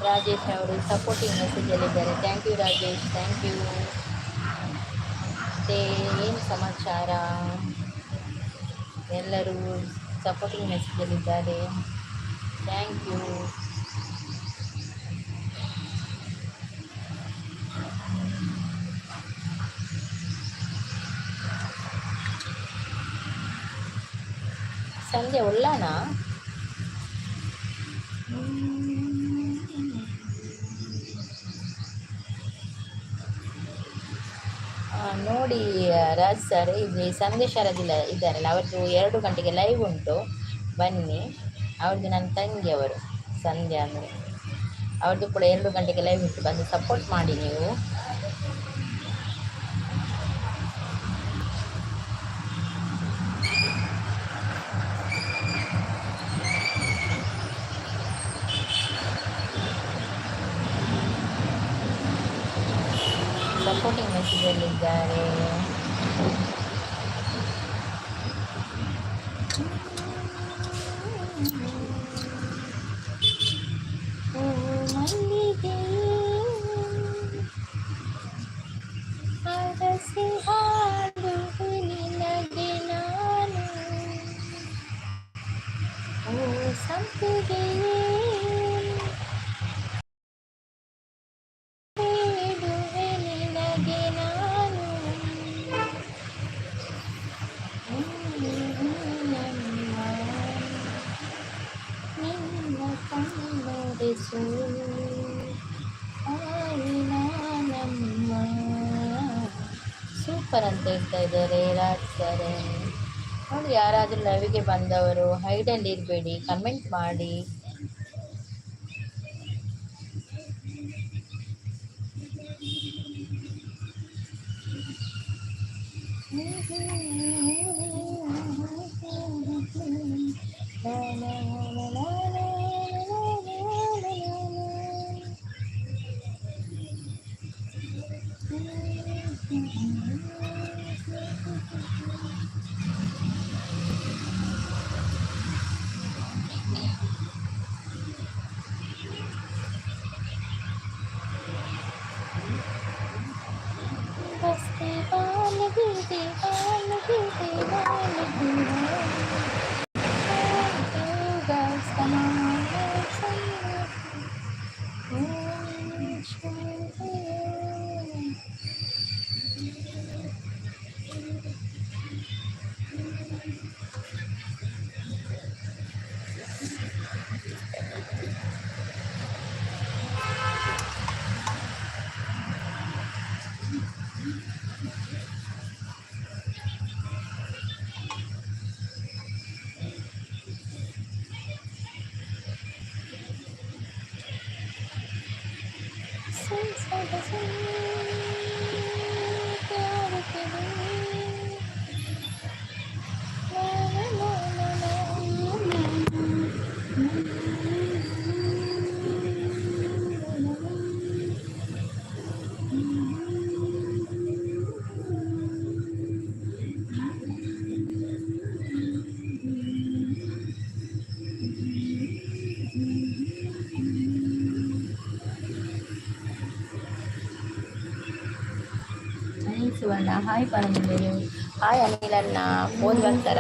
ರಾಜೇಶ್ ಅವರು ಸಪೋರ್ಟಿಂಗ್ ಮೆಸೇಜಲ್ಲಿದ್ದಾರೆ. Thank you Rajesh, thank you. ಮತ್ತು ಏನು ಸಮಾಚಾರ? ಎಲ್ಲರೂ ಸಪೋರ್ಟಿಂಗ್ ಮೆಸೇಜಲ್ಲಿದ್ದಾರೆ. Thank you. ಸಂಧ್ಯಾ ಉಳ್ಳಾನಾ? ನೋಡಿ ರಾಜ್ ಸರ್, ಇಲ್ಲಿ ಸಂದೇಶ ರಜಿಲ ಇದ್ದಾರಲ್ಲ, ಅವರದ್ದು 2 ಗಂಟೆಗೆ ಲೈವ್ ಉಂಟು, ಬನ್ನಿ. ಅವ್ರದ್ದು, ನನ್ನ ತಂಗಿಯವರು ಸಂಧ್ಯಾ ಅಂದರೆ, ಅವ್ರದ್ದು ಕೂಡ 2 ಗಂಟೆಗೆ ಲೈವ್ ಉಂಟು. ಬಂದು ಸಪೋರ್ಟ್ ಮಾಡಿ ನೀವು. ಸಪೋರ್ಟಿಂಗ್ ಮೆಸೇಜಲ್ಲಿದ್ದಾರೆ. ಓ ಮಲ್ಲಿಗೆಯೇ, ಅರಸಿ ಹಾಡುವೆ ನಿನಗೆ ನಾನು. ಓ ಸಂಪಿಗೆಯೇ, ಬೇಡುವೆ ನಿನಗೆ ನಾನು. ನಮ್ಮ ನಿನ್ನ ಕಣ್ಣೊರೆಸು ತಾಯಿ ನಾನಮ್ಮ. ಸೂಪರ್ ಅಂತ ಹೇಳ್ತಾ ಇದ್ದಾರೆ ರಾಜ್ ಸರ್. ನೋಡಿ, ಯಾರಾದರೂ ಲೈವಿಗೆ ಬಂದವರು ಹೈಡಲ್ಲಿ ಇರಬೇಡಿ, ಕಮೆಂಟ್ ಮಾಡಿ. बस दीवानगी दीवानगी दीवानगी. Guys, come on. Anil Suvarna hi ಪನೊಂದುಲ್ಲೆರ್. ಹಾಯ್ ಅನಿಲ್ ಅಣ್ಣ, ಫೋನ್ ಬರ್ತಾರ?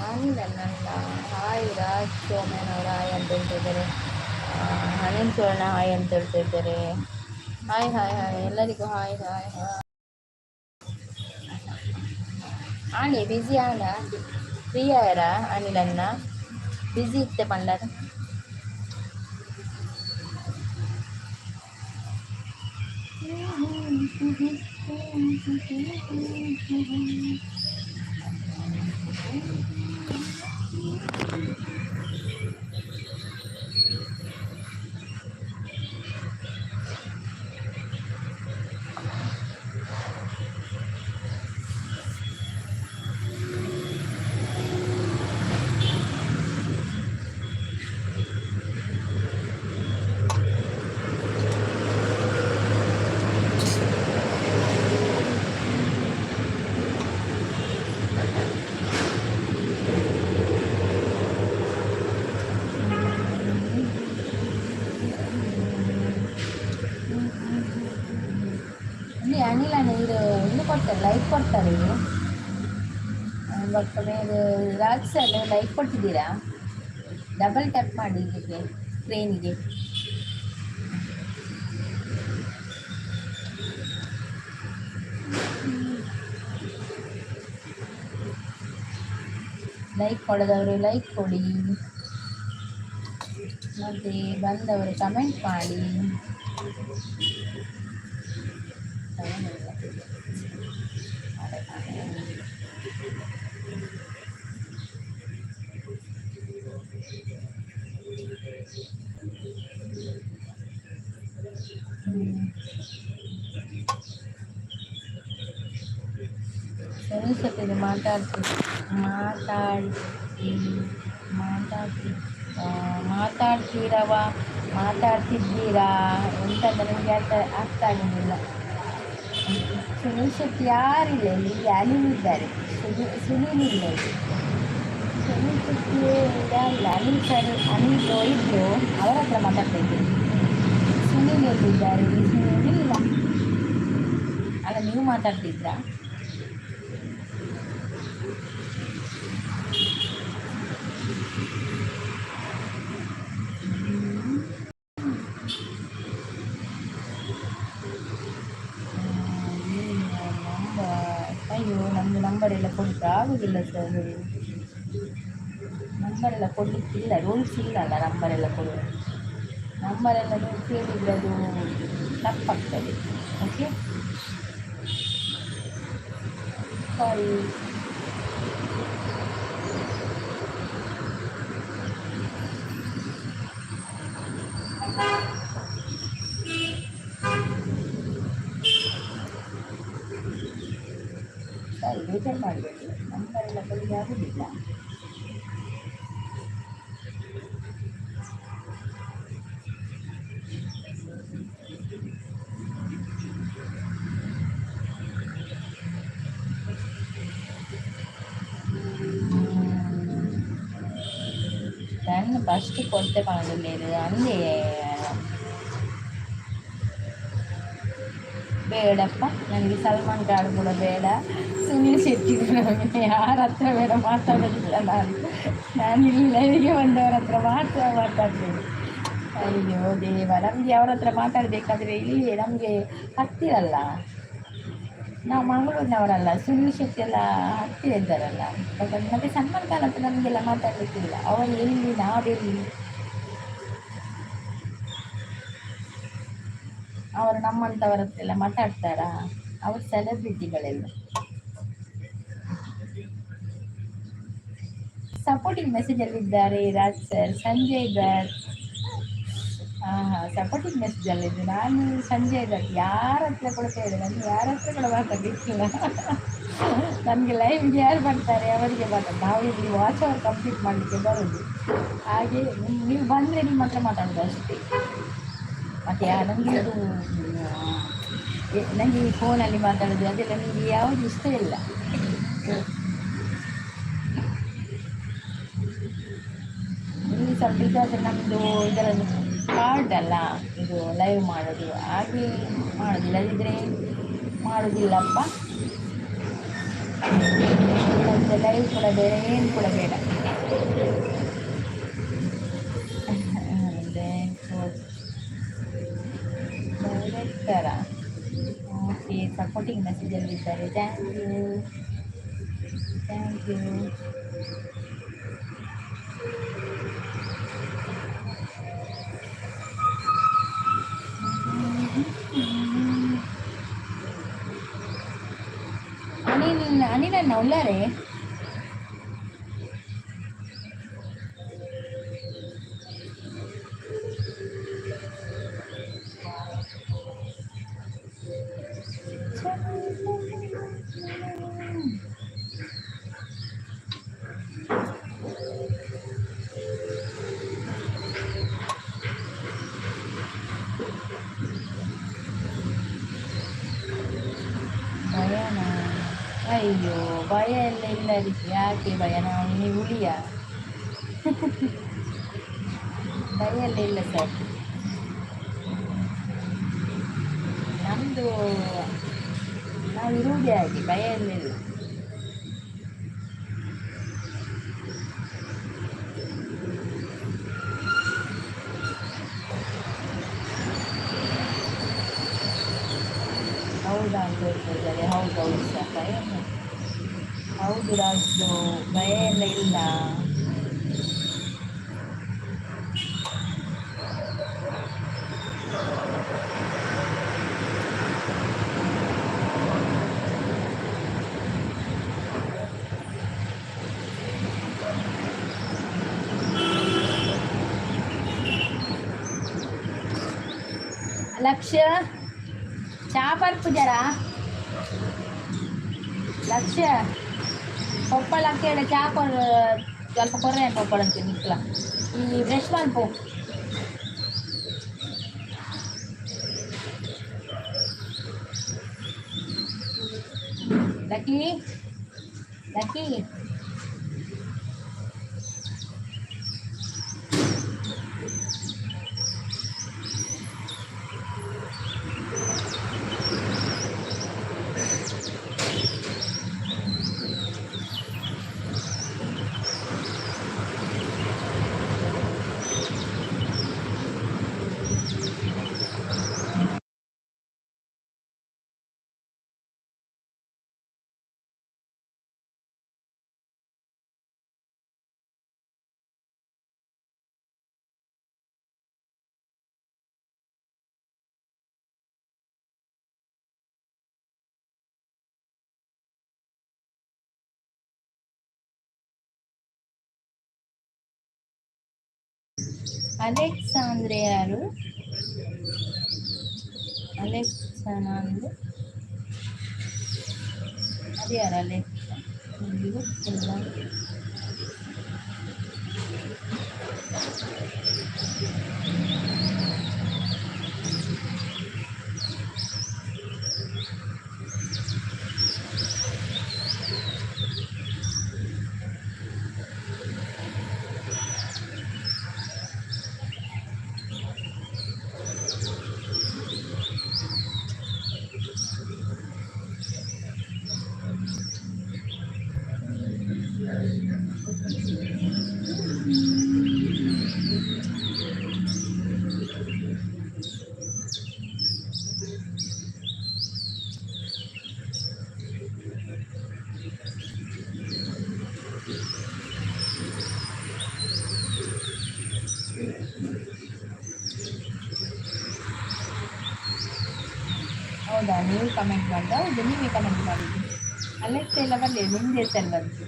ಅನಿಲ್ ಅಣ್ಣ ಹಾಯ್. ರಾಜ್ ಸೋಮನ್ ಅವರು ಹಾಯ್ ಅಂತ ಹೇಳ್ತಿದ್ದಾರೆ. ಅನಿಲ್ ಸುವರ್ಣ ಹಾಯ್ ಅಂತ ಹೇಳ್ತಾ ಇದ್ದಾರೆ. ಹಾಯ್ ಹಾಯ್ ಹಾಯ್, ಎಲ್ಲರಿಗೂ ಹಾಯ್ ಹಾಯ್ ಹಾಯ್. ಆಣಿ ಬ್ಯುಸಿ ಆಣ, ಫ್ರೀ ಆಯರ? ಅನಿಲ್ ಅಣ್ಣ ಬ್ಯುಸಿ ಇತ್ತೆ ಪಂಡರ್. ಇಲ್ಲಿ ಅನಿಲ್ ಅಣ್ಣ ಇದು ಇನ್ನು ಕೊಡ್ತಾರೆ, ಲೈಕ್ ಕೊಡ್ತಾರೆ. ಬೊಕ್ಕ ಬೇರೆ ರಾಜ್ ಸರ್ ಲೈಕ್ ಕೊಟ್ಟಿದ್ದೀರಾ? ಡಬಲ್ ಟ್ಯಾಪ್ ಮಾಡಿ ಇದಕ್ಕೆ, ಸ್ಕ್ರೀನ್ಗೆ. ಲೈಕ್ ಕೊಡದವರು ಲೈಕ್ ಕೊಡಿ, ಮತ್ತು ಬಂದವರು ಕಮೆಂಟ್ ಮಾಡಿ. ಸುನೀಲ್ ಶೆಟ್ಟಿ ಮಾತಾಡ್ತಿ ಮಾತಾಡ್ತಿ ಮಾತಾಡ್ತಿ ಮಾತಾಡ್ತೀರವ, ಮಾತಾಡ್ತಿದ್ದೀರಾ ಎಂತ ನನಗೆ ಅರ್ಥ ಆಗ್ತಾ ಇರಲಿಲ್ಲ. ಸುನೀಲ್ ಶೆಟ್ಟಿ ಯಾರಿಲ್ಲ ಇಲ್ಲಿ, ಅನಿಲ್ ಇದ್ದಾರೆ, ಸುನೀಲ್ ಇಲ್ಲ ಇಲ್ಲಿ. ಸುನೀಲ್ ಶೆಟ್ಟಿ ಯಾರಿಲ್ಲ. ಅನಿಲ್ ಸರ್, ಅನಿಲ್ ಇದ್ದರು, ಅವರ ಹತ್ರ ಮಾತಾಡ್ತಾ ಇದ್ದೀನಿ. ಸುನೀಲ್ ಎಲ್ಲಿದ್ದಾರೆ? ಸುನೀಲ್ ಇಲ್ಲ ಅಲ್ಲ, ನೀವು ಮಾತಾಡ್ತಿದ್ರಾ? ನಂಬರ್, ಅಯ್ಯೋ, ನಮ್ಮದು ನಂಬರ್ ಎಲ್ಲ ಕೊಡಲಿಕ್ಕೆ ಆಗುದಿಲ್ಲ ಸರ್. ನಂಬರ್ ಎಲ್ಲ ಕೊಡಲಿಕ್ಕಿಲ್ಲ, ರೂಲ್ಸ್ ಇಲ್ಲ ಅಲ್ಲ ನಂಬರ್ ಎಲ್ಲ ಕೊಡುವ. ನಂಬರ್ ಎಲ್ಲ ನೀವು ಕೇಳಿದರೆ ಅದು ತಪ್ಪಾಗ್ತದೆ. ಓಕೆ, ಸಾರಿ. ಸಾರಿ, ಬೇಜಾರು ಮಾಡಬೇಡಿ, ನಂಬರ್ ಎಲ್ಲ ಕೊಡಲಿಕ್ಕೆ ಆಗುದಿಲ್ಲ. ನಾನು ಫಸ್ಟ್ ಕೊಡ್ತೆ ಪನೊಂದುಲ್ಲೆರ್ ಅಂದೇ. ಬೇಡಪ್ಪ, ನನಗೆ ಸಲ್ಮಾನ್ ಖಾನ್ ಕೂಡ ಬೇಡ, ಸುನೀಲ್ ಶೆಟ್ಟಿ ಕೂಡ ಯಾರ ಹತ್ರ ಬೇಡ, ಮಾತಾಡೋದಿಲ್ಲ ನಾನು. ನಾನು ಇಲ್ಲಿ ಲೈವ್ಗೆ ಬಂದವರ ಹತ್ರ ಮಾತ್ರ ಮಾತಾಡ್ತೇನೆ. ಅಯ್ಯೋ ದೇವ, ನಮಗೆ ಅವರ ಹತ್ರ ಮಾತಾಡಬೇಕಾದ್ರೆ ಇಲ್ಲಿ ನಮಗೆ ಹತ್ತಿರಲ್ಲ, ನಾವು ಮಂಗಳೂರಿನವರಲ್ಲ. ಸುನೀಲ್ ಶೆಟ್ಟಿ ಎಲ್ಲ ಹತ್ತಿರ ಇದ್ದಾರಲ್ಲ. ಮತ್ತು ಸಲ್ಮಾನ್ ಖಾನ್ ಹತ್ರ ನಮಗೆಲ್ಲ ಮಾತಾಡಲಿಕ್ಕಿಲ್ಲ. ಅವರು ಎಲ್ಲಿ, ನಾವೆಲ್ಲಿ? ಅವರು ನಮ್ಮಂಥವರ ಹತ್ರ ಎಲ್ಲ ಮಾತಾಡ್ತಾರಾ? ಅವರು ಸೆಲೆಬ್ರಿಟಿಗಳೆಲ್ಲ. ಸಪೋರ್ಟಿಂಗ್ ಮೆಸೇಜಲ್ಲಿ ಇದ್ದಾರೆ ರಾಜ್ ಸರ್, ಸಂಜಯ್ ದತ್. ಹಾಂ ಹಾಂ, ಸಪೋರ್ಟಿಂಗ್ ಮೆಸೇಜಲ್ಲಿದ್ದೆ ನಾನು. ಸಂಜಯ್ ದತ್ ಯಾರ ಹತ್ರ ಕೂಡ ಕೇಳಿದೆ, ನನಗೆ ಯಾರ ಹತ್ರ ಕೂಡ ಮಾತಾಡಲಿಕ್ಕಿಲ್ಲ. ನನಗೆ ಲೈವ್ಗೆ ಯಾರು ಬರ್ತಾರೆ ಅವರಿಗೆ ಮಾತಾಡ. ನಾವು ಇಲ್ಲಿ ವಾಚ್ ಅವರ್ ಕಂಪ್ಲೀಟ್ ಮಾಡಲಿಕ್ಕೆ ಬರೋದು. ಹಾಗೆ ನೀವು ಬಂದರೆ ನಿಮ್ಮ ಹತ್ರ ಮಾತಾಡೋದು ಅಷ್ಟೇ. ಮತ್ತು ನನಗೆ ಇದು ನನಗೆ ಈ ಫೋನಲ್ಲಿ ಮಾತಾಡೋದು ಅದೆಲ್ಲ ನನಗೆ ಯಾವುದು ಇಷ್ಟ ಇಲ್ಲ. ಇಲ್ಲಿ ಸ್ವಲ್ಪ ಇದಾದರೆ ನಮ್ಮದು ಇದರಲ್ಲಿ ಕಾರ್ಡ್ ಅಲ್ಲ ಇದು, ಲೈವ್ ಮಾಡೋದು, ಹಾಗೆ ಮಾಡೋದು. ಇಲ್ಲದಿದ್ದರೆ ಮಾಡುವುದಿಲ್ಲಪ್ಪ. ಮತ್ತೆ ಲೈವ್ ಕೂಡ ಬೇಡ, ಏನು ಕೂಡ ಬೇಡ. ಡೈರೆಕ್ಟರಾ? ಓಕೆ, ಸಪೋರ್ಟಿಂಗ್ ಮೆಸೇಜಲ್ಲಿ ಇದ್ದಾರೆ. Thank you, thank you. Anil, ಅನಿಲಣ್ಣ ಉಳ್ಳಾರೆ? ಭಯನಾ? ಅಯ್ಯೋ, ಭಯ ಎಲ್ಲ ಇಲ್ಲ ರೀ. ಯಾಕೆ ಭಯ? ನಾವು ನೀವು ಹುಲಿಯ? ಭಯ ಎಲ್ಲ ಇಲ್ಲ ಸರ್ ನಮ್ಮದು. ನಾವು ಇರುವುದೇ ಹಾಗೆ, ಭಯ ಎಲ್ಲ ಇಲ್ಲ. ಹೌದಾ ಅಂತ ಹೇಳ್ತಾ ಇದ್ದಾರೆ. ಹೌದು ಹೌದು ಸರ್, ಭಯ ಇಲ್ಲ. ಹೌದು ರಾಜು, ಭಯ ಎಲ್ಲ ಇಲ್ಲ. ಲಕ್ಷ ಚಾ ಪರ್ಪುಜರ ಲಕ್ಷ ಪೊಪ್ಪಳ ಕೇಳ ಚಾ ಕೊರ್ ಸ್ವಲ್ಪ ಕೊರ್ರೆ. ಪೊಪ್ಪಳ ಅಂತೀನಿ ನಿಕ್ಲ. ಈ ಬ್ರಷ್ ಮಲ್ಪು. Lucky, lucky. Alexa ಅಂದ್ರೆ ಯಾರು? ಅಲೆಕ್ಸಾನ ಅಂದ್ರೆ ಅದು ಯಾರು ಅಲೆಕ್ಸಾ? ನನಗೆ ಗೊತ್ತಿಲ್ಲ. ಹೌದಾ? ನೀವು ಕಮೆಂಟ್ ಮಾಡಿದ? ಹೌದು, ನೀವೇ ಕಮೆಂಟ್ ಮಾಡಿದ್ದು. ಅಲೆಕ್ಸಾ ಎಲ್ಲ ಬರಲಿಲ್ಲ, ನಿಮ್ಮದೇ ಹೆಸರು ಬಂತು.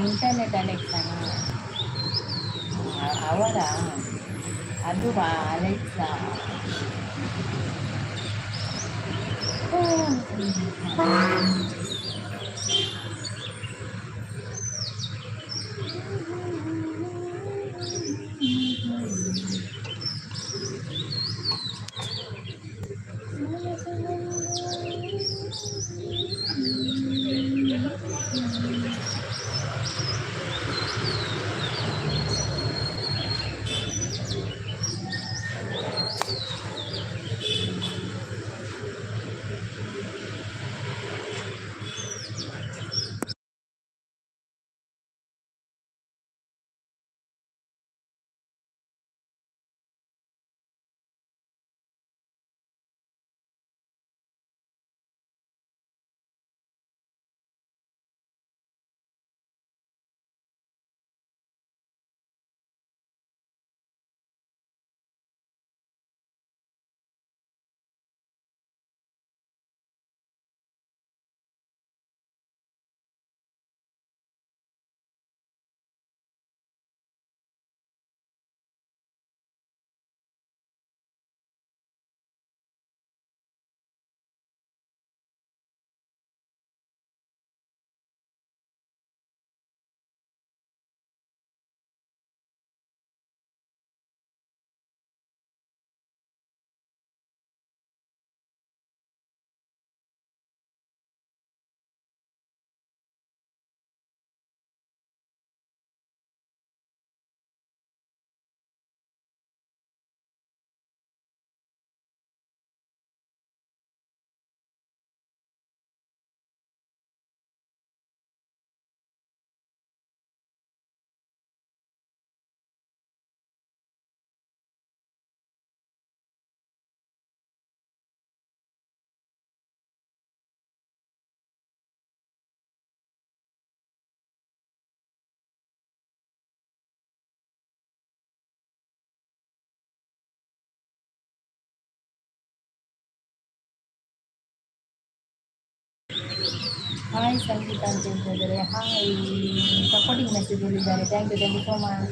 ಇಂಟರ್ನೆಟ್ ಅಲೆಕ್ಸಾನ ಅವರ ಅದು ಅಲೆಕ್ಸಾ. ಹಾಯ್ ಸಂಗೀತ ಅಂತ ಹೇಳ್ತಾ ಇದ್ದಾರೆ. ಹಾಯ್, ಸಪೋರ್ಟಿಂಗ್ ಮೆಸೇಜ್ ಹೇಳಿದ್ದಾರೆ. Thank you, thank you so much.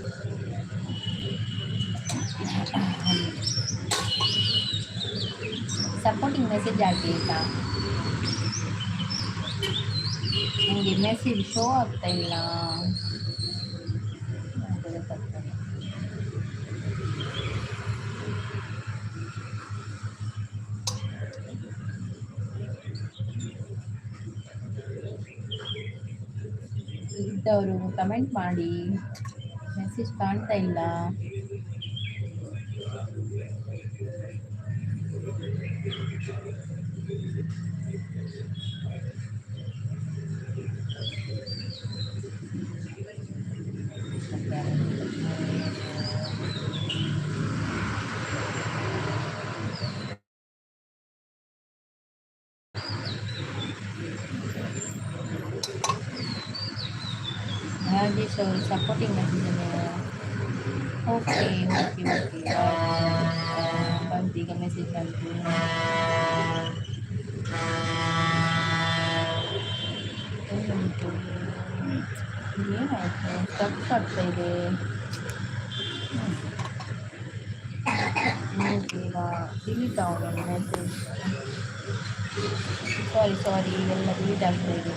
Supporting message hockey ಆಯ್ತಾ? ನನಗೆ ಮೆಸೇಜ್ ಶೋ ಆಗ್ತಾ ಇಲ್ಲ ಅಂತ ಗೊತ್ತಾಗ್ತದೆ. ಇದ್ದವರು ಕಮೆಂಟ್ ಮಾಡಿ, ಮೆಸೇಜ್ ಕಾಣ್ತಾ ಇಲ್ಲ. ರಾಜೇಶ್ ಅವರು supporting message. Okay okay okay, ಬಂತು ಈಗ ಮೆಸೇಜ್ ಬಂತು. ಉಂಟು, ಏನಾಯ್ತು? ಸ್ಟಕ್ ಆಗ್ತಾ ಇದೆ. ಈಗ ಡಿಲೀಟ್ ಆಗೋಣ ಮೆಸೇಜ್. ಸಾರಿ ಸಾರಿ, ಎಲ್ಲ ಡಿಲೀಟ್ ಆಗ್ತಾ ಇದೆ.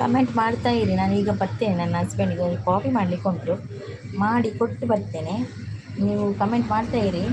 ಕಮೆಂಟ್ ಮಾಡ್ತಾ ಇರಿ. ನಾನು ಈಗ ಬರ್ತೇನೆ. ನನ್ನ ಹಸ್ಬೆಂಡ್ಗೆ ಒಂದು ಕಾಫಿ ಮಾಡಲಿಕ್ಕೆ ಉಂಟು, ಮಾಡಿ ಕೊಟ್ಟು ಬರ್ತೇನೆ. ನೀವು ಕಮೆಂಟ್ ಮಾಡ್ತಾ ಇರಿ.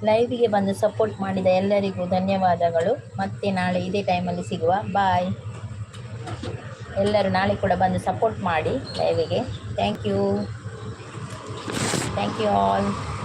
ಲೈವಿಗೆ ಬಂದು ಸಪೋರ್ಟ್ ಮಾಡಿದ ಎಲ್ಲರಿಗೂ ಧನ್ಯವಾದಗಳು. ಮತ್ತೆ ನಾಳೆ ಇದೇ ಟೈಮಲ್ಲಿ ಸಿಗುವ. ಬಾಯ್. ಎಲ್ಲರೂ ನಾಳೆ ಕೂಡ ಬಂದು ಸಪೋರ್ಟ್ ಮಾಡಿ ಲೈವಿಗೆ. Thank you, thank you all.